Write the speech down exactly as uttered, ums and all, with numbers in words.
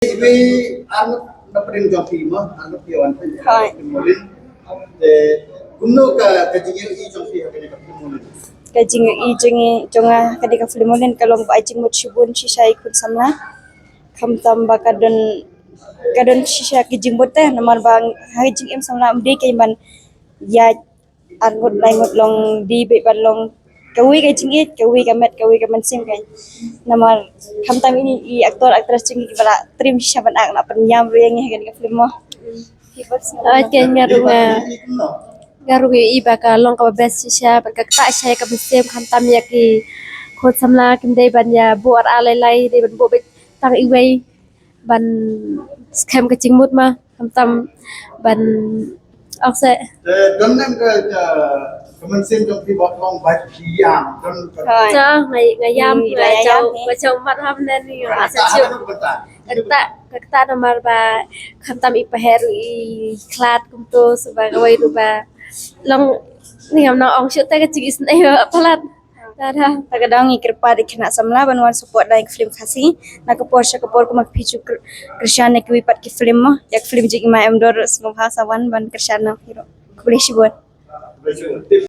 Iwi arngut na pdeng jong phi mo, arngut phi wan pdeng. Hai. Pdeng Molin. Te kumno ka, ka jingïohi jong phi ha kane ka pdeng Molin? Ka jingïohi jong i jong nga ha kane ka film Molin ka long ba ai jingmut shibun shisha i khun samla. Khamtam ba ka don, ka don shisha ki jingmut te namar ba ha ka jingim samla ym dei ka ban ïa arngut laingut long di beit ban long kawei ka jingïeit, kawei ka met, kawei ka mynsiem ka. Namar khamtam ini i actor actress jong ngi kiba la trim shisha ban ak, la pynïam ruh ïa ngi ha kane ka film mo. Oi, te nga ruh nga, nga ruh i ba ka long kaba best shisha, ba ka ktah shisha ïa ka mynsiem khamtam ïa ki khun samla kim dei ban ïa buh ar ar lai lai, dei ban buh beit tang iwei ban skhem ka jingmut ma. Khamtam ban ong se. Te don nem ka, ka, ka mynsiem jong phi ba long ba phi ïam, don ka. Hoi. Cha, nga, nga ïam, hmm, nga la ïam, eh. Nga jong mat ham nen ni, nga sa chiu. Ka ktah, ka ktah namar ba khamtam i paher i khlad kumto, sa ba kawei ruh ba long ni ngam nang ong shuh te ka jingisynei ba palat. Tada. Ta ka daw ngi kyrpad ïa ki khynnah samla ban wan support da ïa ka film Khasi. Na ka por sha ka por kumba phi ju kyr-, kyrshan ïa kiwei pat ki film mo. Ïa ka film jong i Mai Em Dor ruh sngewbha sa wan ban kyrshan na phi ruh. Khublei shibun.